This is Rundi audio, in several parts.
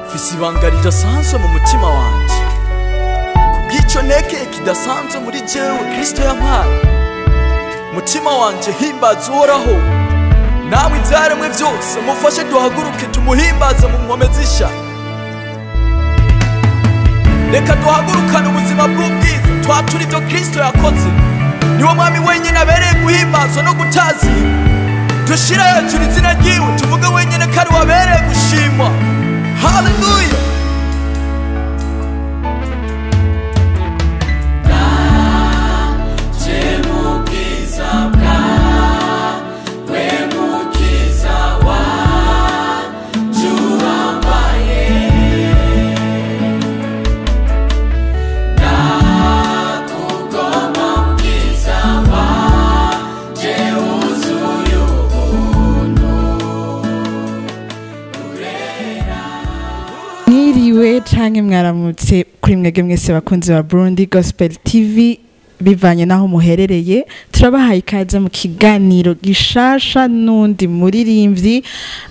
Mfise ibanga ridasanzwe mu mutima wanje, kubw'icyo ntekeye kidasanzwe muri jewe Kristo yampaye. Mutima wanje, himbaza Uhoraho, namwe ivyaremwe vyose mufashe duhaguruke tumuhimbaze mu nkome zisha. Reka duhagurukane ubuzima bw'ubwiza, twatura ivyo Kristo yakoze. Niwe mwami wenyine abereye guhimbazwa no gutazira. Dushire hejuru izina ryiwe, tuvuge wenyine ko ari we abereye gushimwa. Haleluya! Mwiriwe canke mwaramutse kuri mwebwe mwese bakunzi ba Burundi Gospel TV, bivanye naho muherereye. Turabahaye ikaze mu kiganiro gishasha n'undi muririmbyi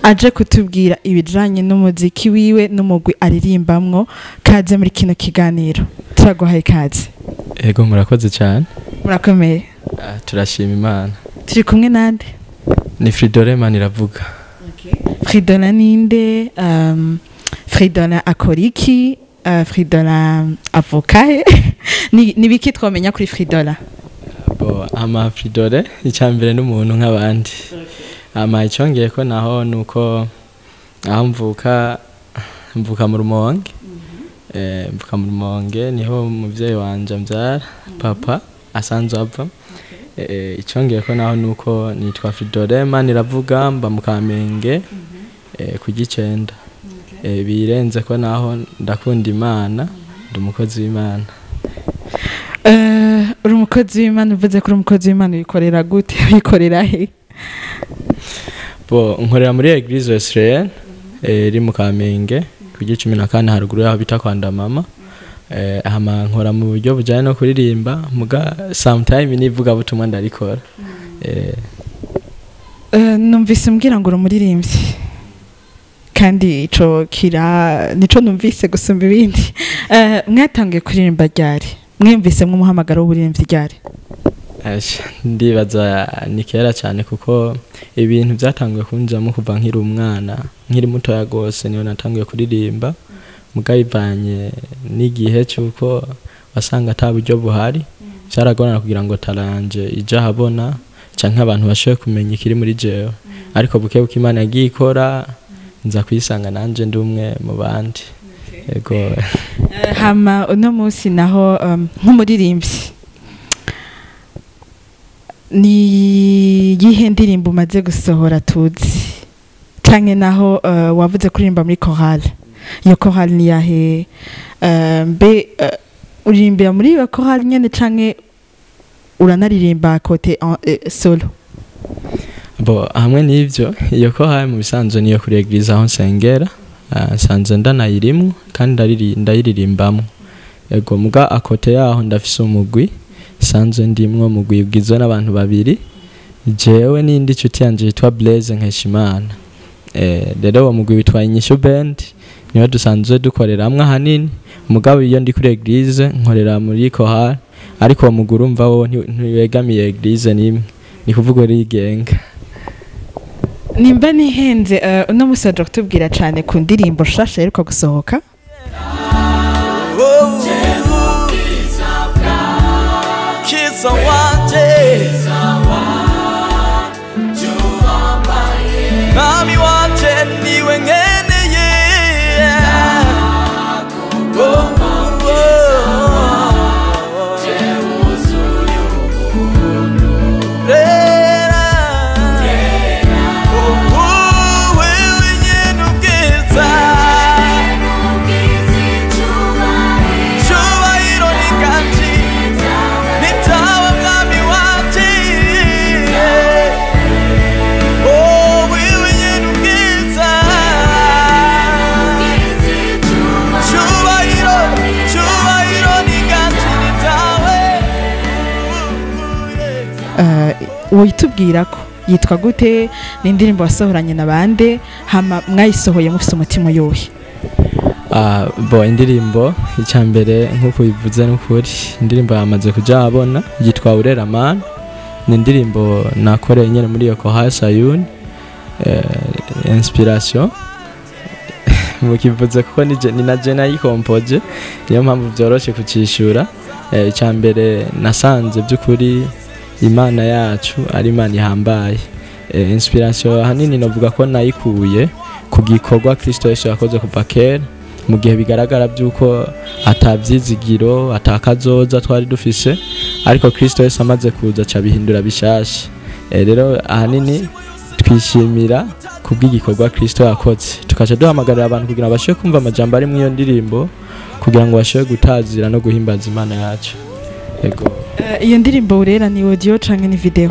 aje kutubwira ibijanye n'umuziki wiwe n'umugwi aririmbamwo. Kaze muri kino kiganiro, turaguhaye ikaze. Ego, murakoze cyane. Murakomeye? Ah, turashima Imana. Turi kumwe nande? Ni Fridolin Maniravuga. Fridolin ninde? Fridolin akora iki? Fridolin avuka he? Ni biki twamenya kuri Fridolin? Bo ama Fridolin, icyambere n'umuntu nk'abandi. Ama icyongeye ko naho nuko aho mvuka, mvuka mu Rumonge. Mvuka mu Rumonge, niho umuvyeyi wanje ambyara, papa asanzwe ava. Icyongeye ko naho nuko nitwa Fridolin Maniravuga, mba mu Kamenge ku Gicenda. Birenze ko naho ndakunda Imana, ndi umukozi w'Imana. Uri umukozi w'Imana. Uvuze ko uri umukozi w'Imana, uyikorera gute? Uyikorera he? Bo nkorera muri Eglise Wesleyenne iri mu Kamenge ku 14, haruguru yaho bita kwa Ndamama. Hama nkora mu buryo bujyanye no kuririmba, muga sometime nivuga butumwa ndarikora. Numvise umbwira ngo uri umuririmbyi, kandi ico kira nico numvise gusumba ibindi. Mwatangiye kuririmba ryari? Mwumvise mwumuhamagaro w'uburirimbyi ryari? Asha, ndibaza ni kera cyane, kuko ibintu byatanguye kunjamo kuva nkiri umwana, nkiri mutoya gose niyo natanguye kuririmba, muga bivanye n'igihe cy'uko wasanga ata buryo buhari, byaragorana kugira ngo taranje ije ahabona canke abantu bashoboye kumenya ikiri muri jewe. Ariko buke buke Imana yagiye ikora, nza kuyisanga nanje ndi umwe mu bandi. Ego. Hama uno munsi naho, nk'umuririmbyi, ni yihe ndirimbo umaze gusohora tuzi? Canke naho wavuze kuririmba muri chorale, iyo chorale ni yahe? Mbe uririmbira muri iyo chorale nyene canke uranaririmba côté solo? Bo hamwe n'ivyo, iyo ko haye mu bisanzwe niyo kuri église aho nsengera, nsanzwe ndanayirimwo kandi ndayiririmbamwo. Ego, muga à côté yaho ndafise umugwi sanzwe ndimwo, mugwi ugizwe n'abantu babiri, jewe n'indi nshuti yanje yitwa Blaise Nkeshimana. Rero uwo mugwi witwa Inyishu Band, niwo dusanzwe dukoreramwo ahanini. Mugabo iyo ndi kuri église nkorera muri chorale, ariko uwo mugwi urumva wo ntiwegamiye église nimwe, ni kuvuga urigenga. Nimba nihenze, uno munsi waje kutubwira cane ku ndirimbo nshasha iheruka gusohoka. Oh, Kiza wanje, Mwami wanje, niwe nkeneye. Oh. Rera. Oh, wewe nyene ubwiza, cyubahiro n'inganji nitawe, mwami wanje. Oh, wewe nyene ubwiza, cyubahiro, cyubahiro n'inganji nitawe. Woyitubwira ko yitwa gute? Ni indirimbo wasohoranye na bande? Hama mwayisohoye mufise umutima yohe? Bo indirimbo icyambere nkuko bivuze n'ukuri, indirimbo yamaze kuja abona yitwa Urera Man. Ni indirimbo nakoreye nyene muri iyo Chorale Sayuni. Inspiration mukivuze kuko ni na je nayikompoje, niyo mpamvu byoroshe kucishura. Icyambere nasanze by'ukuri Imana yacu ari Imana ihambaye. Inspiration ahanini navuga ko nayikuye ku gikorwa Kristo Yesu yakoze kuva kera, mu gihe bigaragara by'uko atabyizigiro atakazoza twari dufise, ariko Kristo Yesu amaze kuza aca bihindura bishasha. Rero ahanini twishimira kubw'igikorwa Kristo yakoze, tukaca duhamagarira abantu kugira ngo bashobore kumva amajambo ari muri iyo ndirimbo, kugira ngo bashobore gutazira no guhimbaza Imana yacu. Yego. Iyo ndirimbo Urera ni audio canke ni video?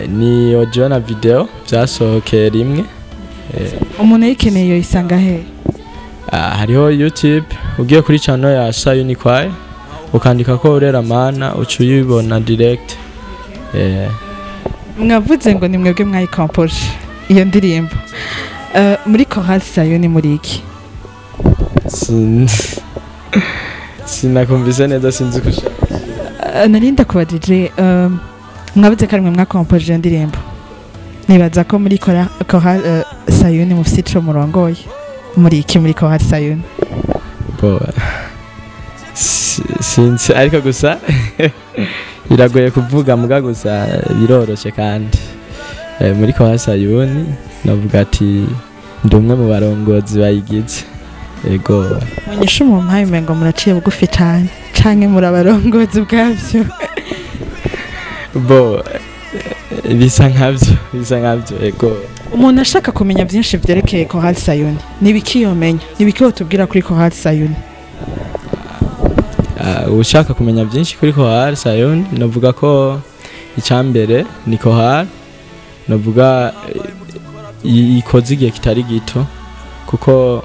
Ni audio na video byasohokeye rimwe. Umuntu ayikeneye yoyisanga he? Hariho YouTube, ugiye kuri channel ya Sayuni Choir ukandika ko Urera Mana uca uyibona direct. Mwavuze ngo ni mwebwe mwayikompoje iyo ndirimbo. Muri Chorale Sayuni muri iki? Sinakumvise neza, sinzi ko ushaka. Narinda kuba DJ, mwavuze ko ari mwe mwakompoje iyo ndirimbo. Nibaza ko muri Chorale Sayuni mufise ico murongoye. Muri iki muri Chorale Sayuni? Bo sinzi, ariko gusa biragoye kuvuga muga gusa biroroshe kandi. Muri Chorale Sayuni navuga ati ndi umwe mu barongozi bayigize. Ego. Munyishe mu mpaye umengo muraciye bugufi cane canke murabarongozi ubwavyo? Bo bisa nkavyo, bisa nkavyo. Ego. Umuntu ashaka kumenya byinshi vyerekeye Chorale Sayuni, nibiki yomenya? Nibiki wotubwira kuri Chorale Sayuni? Ushaka kumenya byinshi kuri Chorale Sayuni, navuga ko icambere ni Chorale, navuga ikoze igihe kitari gito, kuko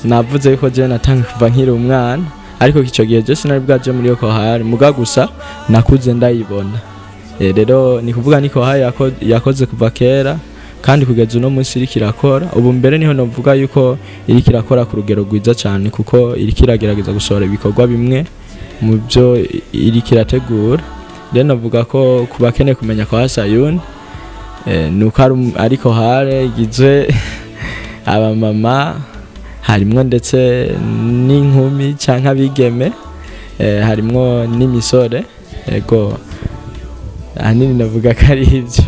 navuze yuko je natanga kuva nkiri umwana, ariko ico gihe je sinari bwaje muri iyo Chorale, muga gusa nakuze ndayibona. Rero ni kuvuga ni Chorale yakoze kuva kera kandi kugeza uno munsi iriko irakora. Ubu mbere niho novuga yuko iriko irakora ku rugero rwiza cyane, kuko iriko iragerageza gusohora ibikorwa bimwe mu byo iriko irategura. Rero novuga ko ku bakeneye kumenya Chorale Sayuni, nuko ari Chorale igizwe abamama, harimwo ndetse n'inkumi canke abigeme, harimwo n'imisore. Ego, ahanini navuga ko ari ivyo.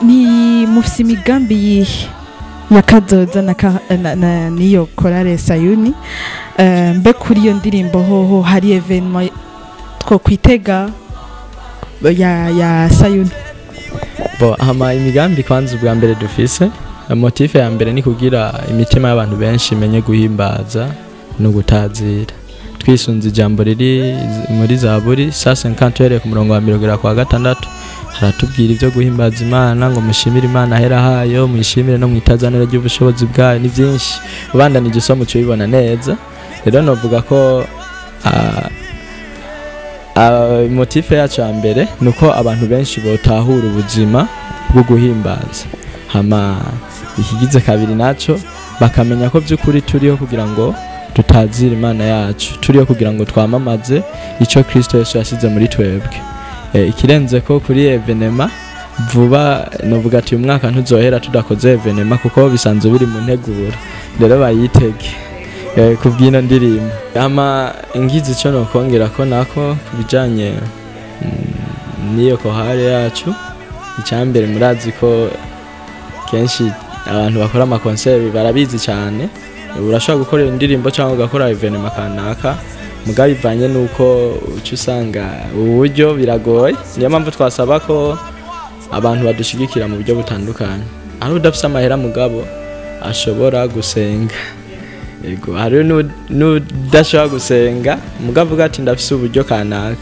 Ni mufise imigambi yihe ya kazoza na niyo Chorale Sayuni? Mbe kuri iyo ndirimbo hoho hari evenement two kwitega ya Sayuni? Bo hama imigambi kwanza ubwa mbere dufise, motife ya mbere ni kugira imitima y'abantu benshi imenye guhimbaza no gutazira. Twisunze ijambo riri muri Zaburi 150 uhereye ku murongo wa 26, haratubwira ibyo guhimbaza Imana, ngo mushimire Imana ahera hayo, muyishimire no mwitazanira ry'ubushobozi bwayo. Ni byinshi ubandanije usoma uca ubibona neza. Rero novuga ko motife yacu ya mbere nuko abantu benshi botahura ubuzima bwo guhimbaza. Hama ikigize kabiri naco bakamenya ko by'ukuri turiho kugira ngo tutazira Imana yacu, turiho kugira ngo twamamaze ico Kristo Yesu yasize muri twebwe. Ikirenze ko kuri evenema vuba novuga ati uyu mwaka ntuzohera tudakoze evenema, kuko bisanzwe biri mu nteguro. Rero bayitege kubw'ino ndirimbo. Ama ngize ico nokongera ko nako kubijanye n'iyo Chorale yacu, icambere murazi ko kenshi abantu bakora amakonseri barabizi cyane. Urashobora gukora indirimbo cyangwa ugakora evenema kanaka, mugabo bivanye nuko uca usanga uburyo biragoye. Niyo mpamvu twasaba ko abantu badushigikira mu buryo butandukanye. Hari udafise amahera mugabo ashobora gusenga. Yego, hari n'udashobora gusenga mugabo avuga ati ndafise uburyo kanaka.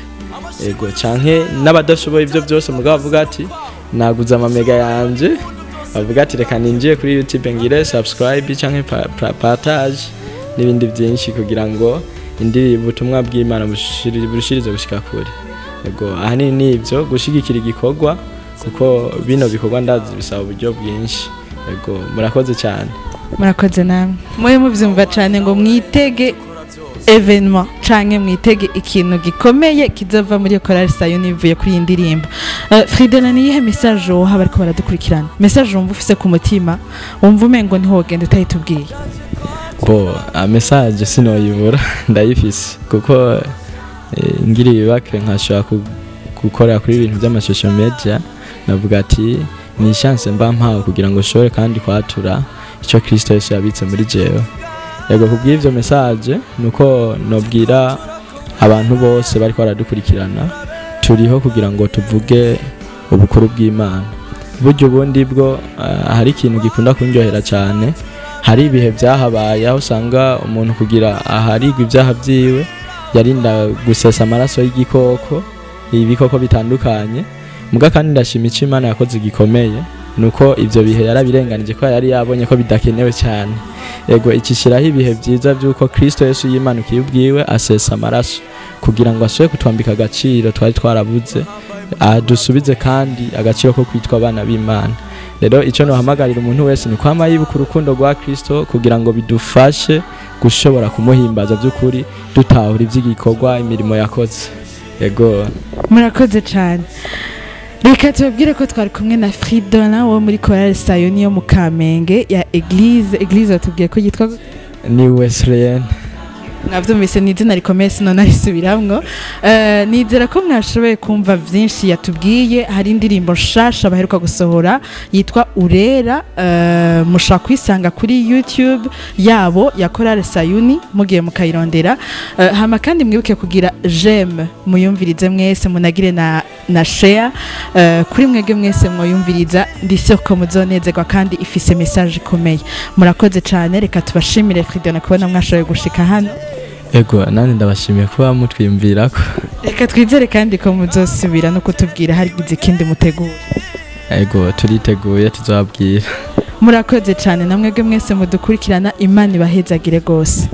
Yego, canke n'abadashoboye ivyo byose mugabo avuga ati naguze amamega yanje, avuga ati reka ninjiye kuri YouTube ngire subscribe canke partage n'ibindi byinshi kugira ngo indi butumwa bw'Imana bushirize gushika kure. Yego, ahanini nivyo gushigikira igikorwa, kuko bino bikorwa ndazi bisaba uburyo bwinshi. Ego, murakoze cyane. Murakoze namwe. Mwe muvyumva cyane ngo mwitege événement canke mwitege ikintu gikomeye kizova muri Chorale Sayuni ivuye kuri iyi ndirimbo. Fridolin, ni iyihe message woha bariko baradukurikirana, message wumva ufise ku mutima, wumva umengo ntiwogenda utayitubwiye? Bo a message sinoyibura, ndayifise, kuko ngira ibibake nkashobora gukora kuri ibintu by'ama social media, navuga ati ni chance mba mpawe kugira ngo nshobore kandi kwatura icyo Kristo Yesu yabitse muri jewe. Yego, kubw'ivyo message nuko nobwira abantu bose bariko baradukurikirana, turiho kugira ngo tuvuge ubukuru bw'Imana. Burya ubundi bwo hari ikintu gikunda kundyohera cyane. Hari ibihe byahabaye aho usanga umuntu kugira aharigwa ibyaha byiwe yarinda gusesa amaraso y'igikoko, ibikoko bitandukanye. Muga kandi ndashima icyo Imana yakoze gikomeye, nuko ibyo bihe yarabirenganije ko yari yabonye ko bidakenewe cyane. Ego, ikishyiraho ibihe byiza by'uko Kristo Yesu yimanukiye ubwiwe, asesa amaraso kugira ngo asubire kutwambika agaciro twari twarabuze, adusubize kandi agaciro ko kwitwa abana b'Imana. Rero icyo nohamagarira umuntu wese ni kwama yibuka urukundo rwa Kristo, kugira ngo bidufashe gushobora kumuhimbaza by'ukuri, dutahura iby'igikorwa, imirimo yakoze. Yego. Murakoze cyane. Reka tubabwire ko twari kumwe na Fridolin wo muri Chorale Sayuni yo mu Kamenge ya église batubwiye ko yitwa Ni Wesleyan. Mwabyumvise, ni izina rikomeye, sinonarisubiramwo. Nizera ko mwashoboye kumva byinshi yatubwiye. Hari indirimbo nshasha baheruka gusohora yitwa Urera. Mushobora kuyisanga kuri YouTube yabo ya Chorale Sayuni, mugiye mukayirondera. Hama kandi mwibuke kugira j'aime, muyumvirize mwese, munagire na share. Kuri mwebwe mwese mwayumviriza, ndetse ko muzonezerwa kandi ifise message ikomeye. Murakoze cyane. Reka tubashimire, Fridolin, kubona mwashoboye gushika hano. Ego, nanjye ndabashimiye kuba mutwiyumvirako. Reka twizere kandi ko muzosubira no kutubwira hagize ikindi mutegura. Ego, turiteguye, tuzababwira. Murakoze cyane. Namwebwe mwese mudukurikirana, Imana ibahezagire rwose.